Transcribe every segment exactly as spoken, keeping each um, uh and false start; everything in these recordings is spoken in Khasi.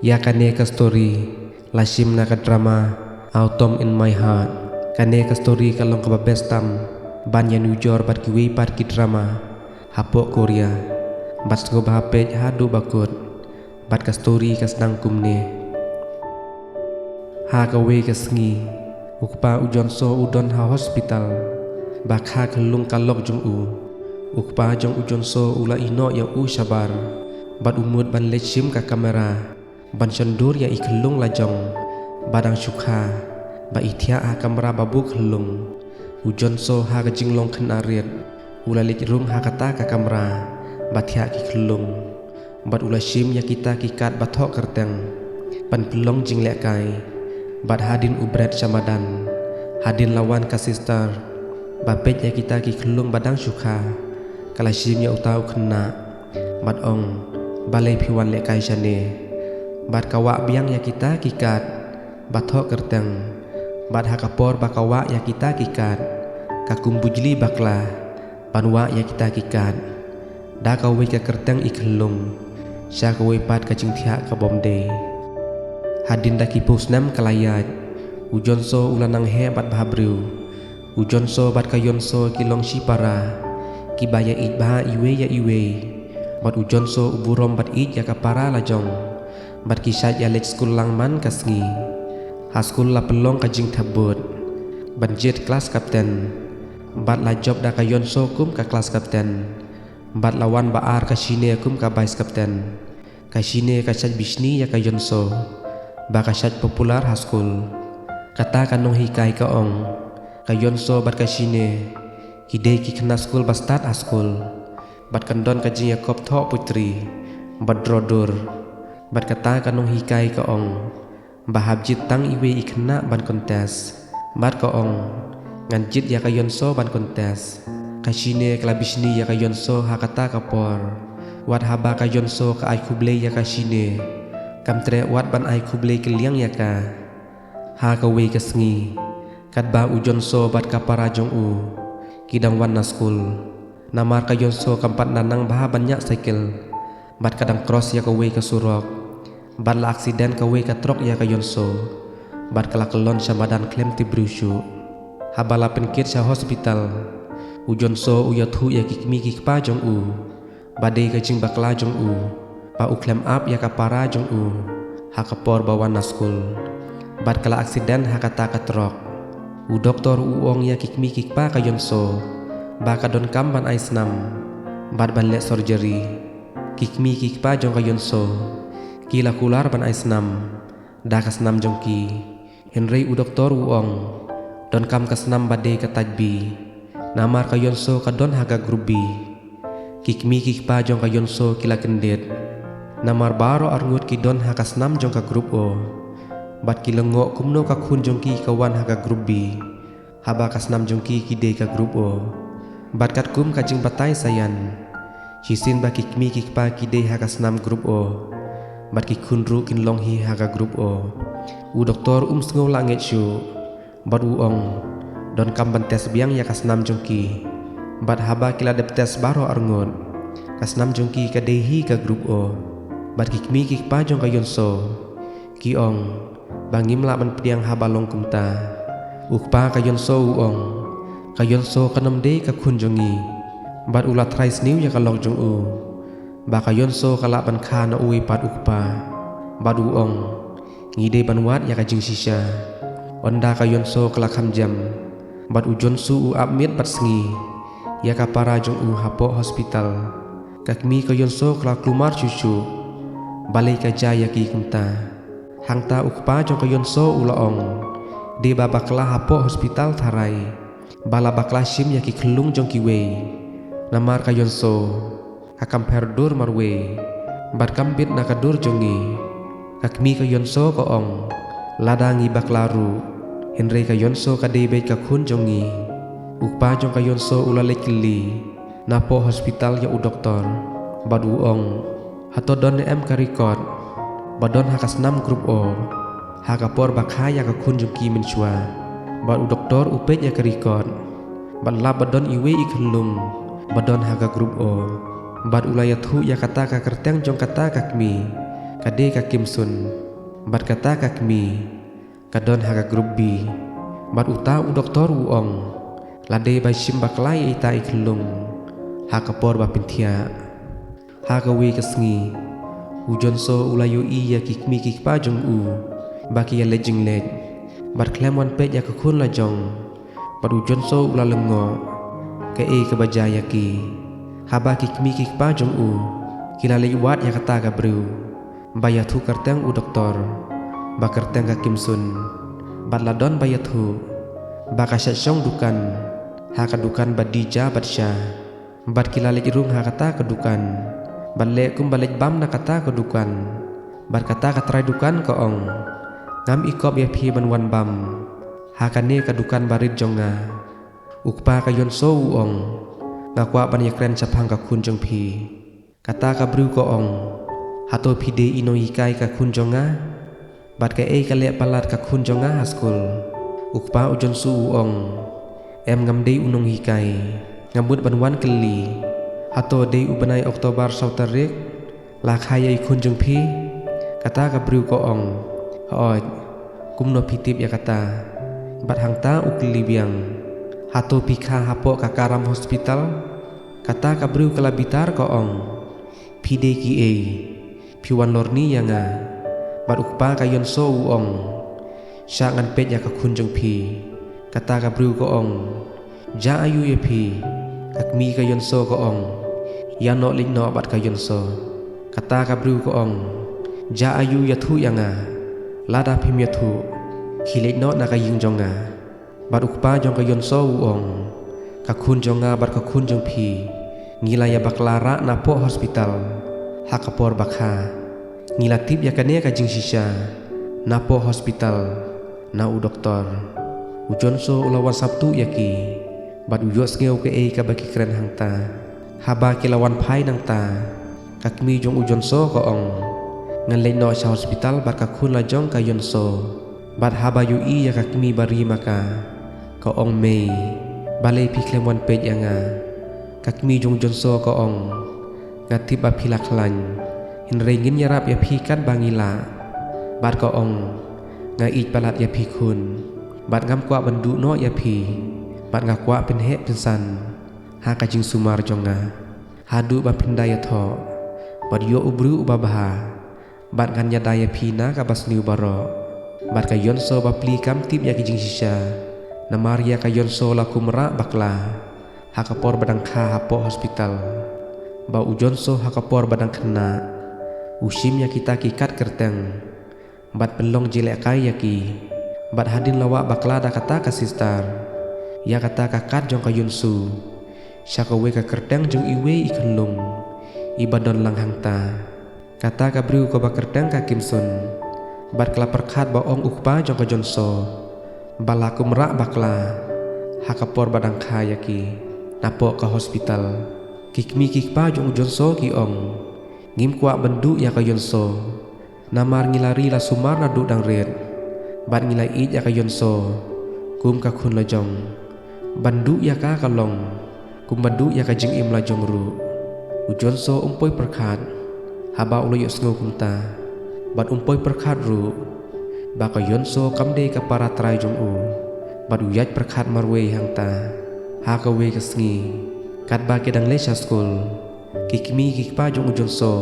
Ïa kane ka story la shim na ka drama Autumn in My Heart. Kane ka story ka long kaba best tam ban ïanujor bad kiwei pat ki drama hapoh Korea. Bad sngewbha peit haduh ba kut. Bad ka story ka sdang kumne. Ha kawei ka sngi, u kpa u Jonso u don ha hospital. Ba kha khyllung ka lok jong u. U kpa jong u Jonso u la ïehnoh ïa u shabar. Bad u mut ban leit shim ka kamera ban shon dur ïa i khyllung lajong ba dang shu kha, ba i thiah ha kamra ba buh khyllung. U Jonso ha ka jinglong khynnah rit u la leit rung ha kata ka kamra ba thiah ki khyllung. Bad u la shim ïa kita ki kat ba thoh kyrteng ban pynlong jinglehkai. Bad hadien u bret sha madan, hadien la wan ka sister ba peit ïa kita ki khyllung ba dang shu kha, ka la shim ïa uta u khynnah bad ong, "Balei phi wan lehkai shane?" Bad ka wah biang ïa kita ki kat ba thoh kyrteng. Bad ha ka por ba ka wah ïa kita ki kat, ka kum bujli bakla ban wah ïa kita ki kat da kawei ka kyrteng i khyllung sha kawei pat ka jingthiah ka bym dei. Hadien da ki phew snem ka la ïaid, u Jonso u la nang heh bad bha briew. U Jonso bad ka Yonso ki long shipara kiba ïa ïeit bha iwei ïa iwei. Bad u Jonso u burom bad ïeit ïa ka para lajong. Bad ki shait ïa leit skul lang man ka sngi. Ha skul la pynlong ka jingthep vote ban jied klas kapten. Bad la jop da ka Yonso kum ka klas kapten. Bad la wan ba ar ka Shine kum ka vice kapten. Ka Shine ka shait bishni ïa ka Yonso ba ka shait popular ha skul. Kata ka nonghikai ka ong, ka Yonso bad ka Shine ki dei ki khynnah skul ba stad ha skul. Bad kan don ka jingïakop thoh poetry bad draw dur. Bad kata ka nonghikai ka ong, ba hap jied tang iwei i khynnah ban contest. Bad ka ong, ngan jied ïa ka Yonso ban contest. Ka Shine ka la bishni ïa ka Yonso ha kata ka por. Wat haba ka Yonso ka ai khublei ïa ka Shine, kam treh wat ban ai khublei kylliang ïa ka. Ha kawei ka sngi, katba u Jonso bad ka para jong u ki dang wan na skul. Namar ka Yonso kam pat nang bha ban ñiah cycle. Bad ka dang cross ïa kawei ka surok. Bad la accident kawei ka trok ïa ka Yonso. Bad ka la kyllon sha madan khlem tip briew shuh. Haba la pynkit sha hospital, u Jonso u ïathuh ïa ki kmie ki kpa jong u ba dei ka jingbakla jong u ba u khlem ap ïa ka para jong u ha ka por ba wan na skul. Bad ka la accident ha kata ka trok. U doktor u ong ïa ki kmie ki kpa ka Yonso ba ka donkam ban ai snam bad ban leh surgery. Ki kmie ki kpa jong ka Yonso ki la kular ban ai snam da ka snam jong ki. Hynrei u doktor u ong, donkam ka snam ba dei ka type B. Namar ka Yonso ka don ha ka group B. Ki kmie ki kpa jong ka Yonso ki la kyndit. Namar baroh arngut ki don ha ka snam jong ka group O. Bad ki la ngeh kumno ka khun jong ki ka wan ha ka group B. Haba ka snam jong ki ki dei ka group O. Bad katkum ka jingbatai science, shisien ba ki kmie ki kpa ki dei ha ka snam group O. Bad ki khun ruh kin long hi ha ka group O. U doktor um sngew lah ngeit shuh. Bad u ong, donkam ban test biang ïa ka snam jong ki. Bad haba ki la dep test baroh arngut, ka snam jong ki ka dei hi ka group O. Bad ki kmie ki kpa jong ka Yonso ki ong, ba ngim lah ban pdiang haba long kumta. U kpa ka Yonso u ong, ka Yonso kan ym dei ka khun jong ngi. Bad u la trai sniew ïa ka lok jong u ba ka Yonso ka lah ban kha na uwei pat u kpa. Bad u ong, ngi dei ban wad ïa ka jingshisha. Ynda ka Yonso ka la kham jem, bad u Jonso u ap miet bad sngi ïa ka para jong u hapoh hospital. Ka kmie ka Yonso ka la kulmar shuh shuh, balei ka jia ïa ki kumta. Hangta u kpa jong ka Yonso u la ong, dei ba bakla hapoh hospital tharai ba la bakla shim ïa ki khyllung jong kiwei. Namar ka Yonso ka kam pher dur marwei bad kam bit na ka dur jong ngi. Ka kmie ka Yonso ka ong, lada ngi bakla ruh, hynrei ka Yonso ka dei beit ka khun jong ngi. U kpa jong ka Yonso u la leit kylli napoh hospital ïa u doktor bad u ong, hato don ne em ka record ba don ha ka snam group O ha ka por ba kha ïa ka khun jong ki mynshuwa? Bad u doktor u peit ïa ka record bad lap ba don iwei i khyllung ba don ha ka group O. Bad u la ïathuh ïa kata ka kyrteng jong kata ka kmie ka dei ka Kimsun, bad kata ka kmie ka don ha ka group B. Bad uta u doktor u ong, la dei ba shim bakla ïa ita i khyllung ha ka por ba pynthiah. Ha kawei ka sngi, u Jonso u la ïohi ïa ki kmie ki kpa jong u ba ki ïaleit jingleit, bad khlem wan peit ïa ka khun lajong. Bad u Jonso u la lyngngoh kaei kaba jia ïa ki. Haba ki kmie ki kpa jong u ki la leit wad ïa kata ka briew ba ïathuh kyrteng u doktor, ba kyrteng ka Kimsun, bad la don ba ïathuh ba ka shah shong dukan ha ka dukan ba die ja bad sha. Bad ki la leit rung ha kata ka dukan, bad leh kumba leit bam na kata ka dukan. Bad kata ka trai dukan ka ong, ngam ikop ïa phi ban wan bam ha kane ka dukan barit jong nga. U kpa ka Yonso u ong, nga kwah ban ïakren shaphang ka khun jong phi. Kata ka briew ka ong, hato phi dei i nonghikai ka khun jong nga? Bad kaei ka leh palat ka khun jong nga ha skul? U kpa u Jonso u ong, em, ngam dei u nonghikai. Nga mut ban wan kylli, hato dei u bnai October saw tarik la kha ïa i khun jong phi? Kata ka briew ka ong, hooid, kumno phi tip ïa kata? Bad hangta u kylli biang, hato phi kha hapoh ka Karam Hospital? Kata ka briew ka la bitar ka ong, phi dei kiei, phi wan lorni ïa nga? Bad u kpa ka Yonso u ong, shah ngan peit ïa ka khun jong phi. Kata ka briew ka ong, jia aïu ïa phi? Ka kmie ka Yonso ka ong, ïa noh leit noh bad ka Yonso. Kata ka briew ka ong, jia aïu ïathuh ïa nga? Lada phim ïathuh, khie leit noh na ka ïing jong nga. Bad u kpa jong ka Yonso u ong, ka khun jong nga bad ka khun jong phi, ngi la ïa bakla rah napoh hospital ha ka por ba kha. Ngi la tip ïa kane ka jingshisha napoh hospital na u doktor. U Jonso u la wan sap tuh ïa ki, bad u ïohsngew kaei kaba ki kren hangta. Haba ki la wan phai nangta, ka kmie jong u Jonso ka ong, ngan leit noh sha hospital bad ka khun lajong ka Yonso. Bad haba ïohi ïa ka kmie ba ri ma ka, ka ong, mei, balei phi khlem wan peit ïa nga? Ka kmie jong u Jonso ka ong, nga tip ba phi la khlaiñ, hynrei ngin ïarap ïa phi katba ngi lah. Bad ka ong, nga ïeit palat ïa phi khun, bad ngam kwah ban duh noh ïa phi, bad nga kwah pynheh pynsan ha ka jingsumar jong nga, haduh ban pynda ïathoh bad ïoh u briew uba bha, bad ngan ïada ïa phi na kaba sniew baroh. Bad ka Yonso ba pli kam tip ïa ki jingshisha, namar ïa ka Yonso la kum rah bakla ha ka por ba dang kha hapoh hospital. Ba u Jonso ha ka por ba dang khynnah, u shim ïa kita ki kad kyrteng bad pynlong jingïalehkai ïa ki. Bad hadien la wah bakla da kata ka sister ïa kata ka kad jong ka Yonso sha kawei ka kyrteng jong iwei i khyllung iba don lang hangta. Kata ka briew kaba kyrteng ka Kimsun, bad ka la pyrkhat ba ong u kpa jong ka Jonso ba la kum rah bakla ha ka por ba dang kha ïa ki napoh ka hospital. Ki kmie ki kpa jong u Jonso ki ong, ngim kwah ban duh ïa ka Yonso, namar ngi la ri la sumar naduh dang rit, bad ngi la ïeit ïa ka Yonso kum ka khun lajong. Ban duh ïa ka ka long kumba duh ïa ka jingim lajong ruh. U Jonso um poi pyrkhat haba u la ïohsngew kumta, bad um poi pyrkhat ruh ba ka Yonso kam dei ka para trai jong u, bad u ïaid pyrkhat marwei hangta. Ha kawei ka sngi, katba ki dang leit sha skul, ki kmie ki kpa jong u Jonso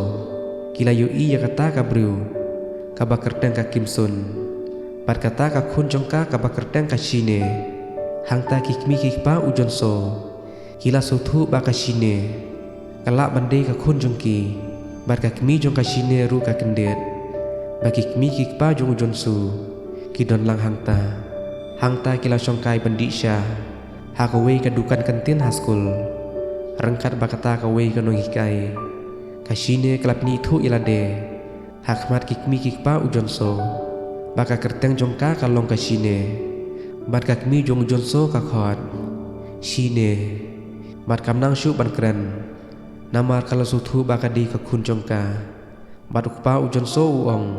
ki la ïohi ïa kata ka briew kaba kyrteng ka Kimsun, bad kata ka khun jong ka kaba kyrteng ka Shine. Hangta ki kmie ki kpa u Jonso ki la sngewthuh ba ka Shine ka lah ban dei ka khun jong ki, bad ka kmie jong ka Shine ruh ka kyndit ba ki kmie ki kpa jong u Jonso ki don lang hangta. Hangta ki la shongkai ban dih sha ha kawei ka dukan kyntien ha skul, ryngkat bad kata kawei ka nonghikai. Ka Shine ka la pynithuh ïa lade ha khmat ki kmie ki kpa u Jonso ba ka kyrteng jong ka ka long ka Shine, bad ka kmie jong u Jonso ka khot Shine, bad kam nang shuh ban kren, namar ka la sngewthuh ba ka dei ka khun jong ka. Bad u kpa u Jonso u ong,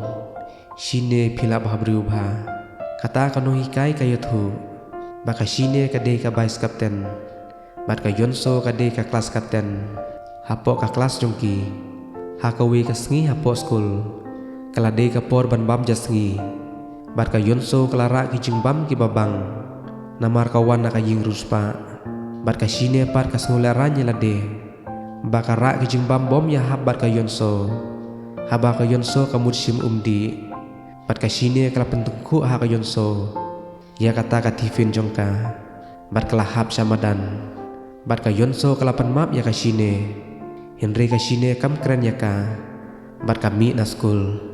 Shine, phi lah bha briew bha. Kata ka nonghikai ka ïathuh ba ka Shine ka dei ka vice captain, bad ka Yonso ka dei ka class captain hapoh ka class jong ki. Ha kawei ka sngi hapoh skul, Ka la dei ka por ban bam ja sngi, bad ka Yonso ka la rah ki jingbam kiba bang, namar ka wan na ka ïing riewspah. Bad ka Shine pat ka sngewlehraiñ ïa lade, ba ka rah ki jingbam bym ïahap bad ka Yonso. Haba ka Yonso ka mut shim umdih, bad ka Shine ka la pyntyngkhuh ha ka Yonso ïa kata ka tiffin jong ka, bad ka la hap sha madan. Bad ka Yonso ka la pan map ïa ka Shine, hynrei ka Shine kam kren ïa ka, bad ka mih na skul.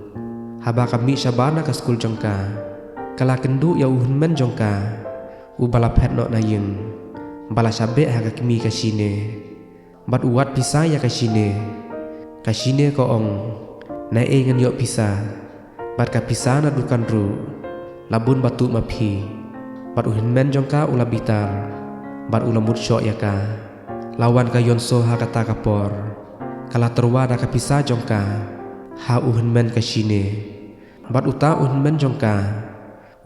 Haba ka mih shabar na ka skul jong ka, ka la kynduh ïa u hynmen jong ka, uba la phet noh na ïing, ba la shah beh ha ka kmie ka Shine. Bad u wad pisa ïa ka Shine. Ka Shine ka ong, "Naei ngan ïoh pisa? Bad ka pisa na dukan ruh la bun bha tuh ma phi." Bad u hynmen jong ka u la bitar, bad u la mut shoh ïa ka. La wan ka Yonso ha kata ka por, ka la tyrwa da ka pisa jong ka ha u hynmen ka Shine. Bad uta u hynmen jong ka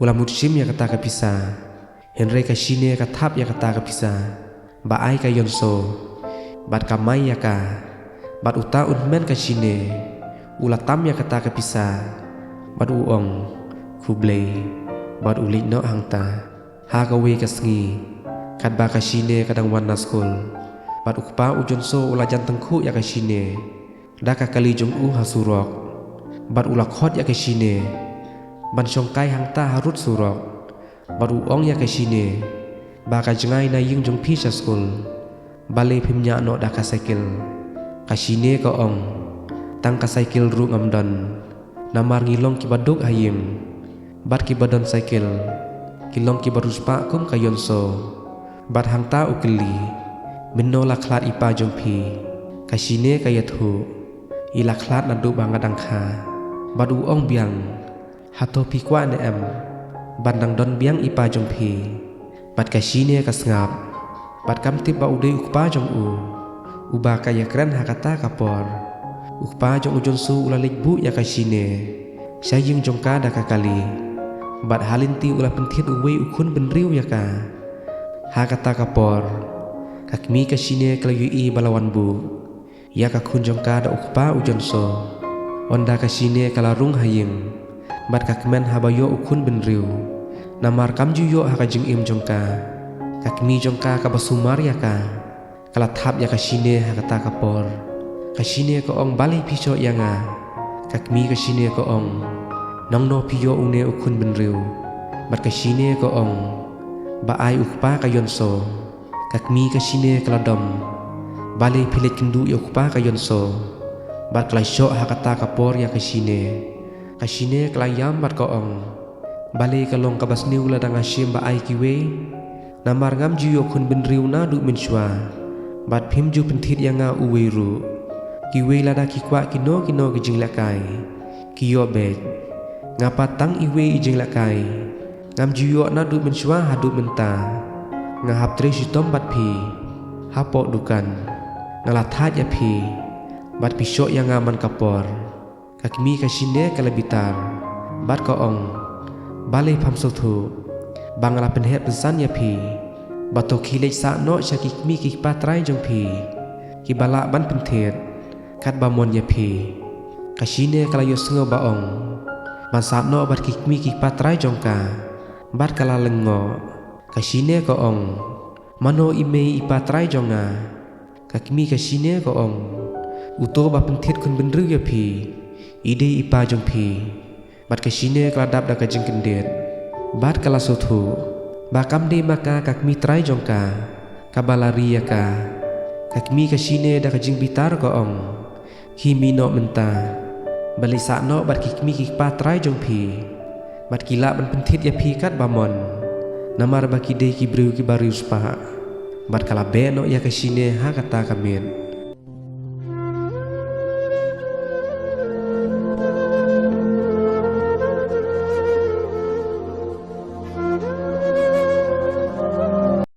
u la mut shim ïa kata ka pisa. Hynrei ka Shine ka thap ïa kata ka pisa ba ai ka Yonso, bad ka mai ïa ka. Bad uta u hynmen ka Shine u la tam ïa kata ka pisa, bad u ong, "Khublei," bad u leit noh hangta. Ha kawei ka sngi, katba ka Shine ka dang wan na skul, bad u kpa u Yonso u la jan tyngkhuh ïa ka Shine da ka kali jong u ha surok. Bad u la khot ïa ka Shine ban shongkai hangta harud surok. Bad u ong ïa ka Shine ba ka jngai na ïing jong phi sha skul, balei phim ñiah noh da ka saikel? Ka Shine ka ong, "Tang ka saikel ruh ngam don, namar ngi long kiba duk ha ïing. Bad kiba don saikel ki long kiba riewspah kum ka Yonso." Bad hangta u kylli, "Mynno la khlad i pa jong phi?" Ka Shine ka ïathuh, "I la khlad naduh ba nga dang kha." Bad u ong biang, "Hato phi kwah ne em ban dang don biang i pa jong phi?" Bad ka Shine ka sngap, bad kam tip ba u dei u kpa jong u uba ka ïakren ha kata ka por. U kpa jong u Yonso u la leit buh ïa ka Shine sha ïing jong ka da ka kali, bad ha lynti u la pynthied uwei u khun bynriew ïa ka. Ha kata ka por, ka kmie ka Shine ka la ïohi ba la wan buh ïa ka khun jong ka da u kpa u Yonso. Ynda ka Shine ka la rung ha ïing, bad ka kmen haba ïoh u khun bynriew, namar kam ju ïoh ha ka jingim jong ka. Ka kmie jong ka kaba sumar ïa ka, ka la thap ïa ka Shine ha kata ka por. Ka Shine ka ong, "Balei phi shoh ïa nga?" Ka kmie ka Shine ka ong, "Nangno phi ïoh une u khun bynriew?" Bad ka Shine ka ong, "Ba ai u kpa ka Yonso." Ka kmie ka Shine ka la dom, "Balei phi leit kynduh ïa u kpa ka Yonso?" Bad ka la shoh ha kata ka por ïa ka Shine. Ka Shine ka la ïam bad ka ong, "Balei ka long kaba sniew lada nga shim ba ai kiwei? Namar ngam ju ïoh khun bynriew naduh mynshuwa, bad phim ju pynthied ïa nga uwei ruh. Kiwei lada ki kwah kino kino ki jinglehkai, ki ïoh beit. Nga pat tang iwei i jinglehkai ngam ju ïoh naduh mynshuwa haduh mynta. Nga hap trei shitom bad phi hapoh dukan. Nga la thait ïa phi, bad phi shoh ïa nga man ka por." Ka kmie ka Shine ka la bitar, bad ka ong, "Balei pham sngewthuh ba nga la pynheh pynsan ïa phi? Ba to khie leit sah noh sha ki kmie ki kpa trai jong phi, kiba lah ban pynthied katba mon ïa phi." Ka Shine ka la ïohsngew ba ong ban sah noh bad ki kmie ki kpa trai jong ka, bad ka la lyngngoh. Ka Shine ka ong, "Mano i mei i pa trai jong nga?" Ka kmie ka Shine ka ong, "Uto ba pynthied khun bynriew ïa phi, i dei i pa jong phi." Bad ka Shine ka la dap da ka jingkyndit, bad ka la sngewthuh ba kam dei ma ka ka kmie trai jong ka kaba la ri ïa ka. Ka kmie ka Shine da ka jingbitar ka ong, "Khie mih noh mynta, balei sah noh bad ki kmie ki kpa trai jong phi, bad ki lah ban pynthied ïa phi katba mon, namar ba ki dei ki briew kiba riewspah." Bad ka la beh noh ïa ka Shine ha kata ka miet.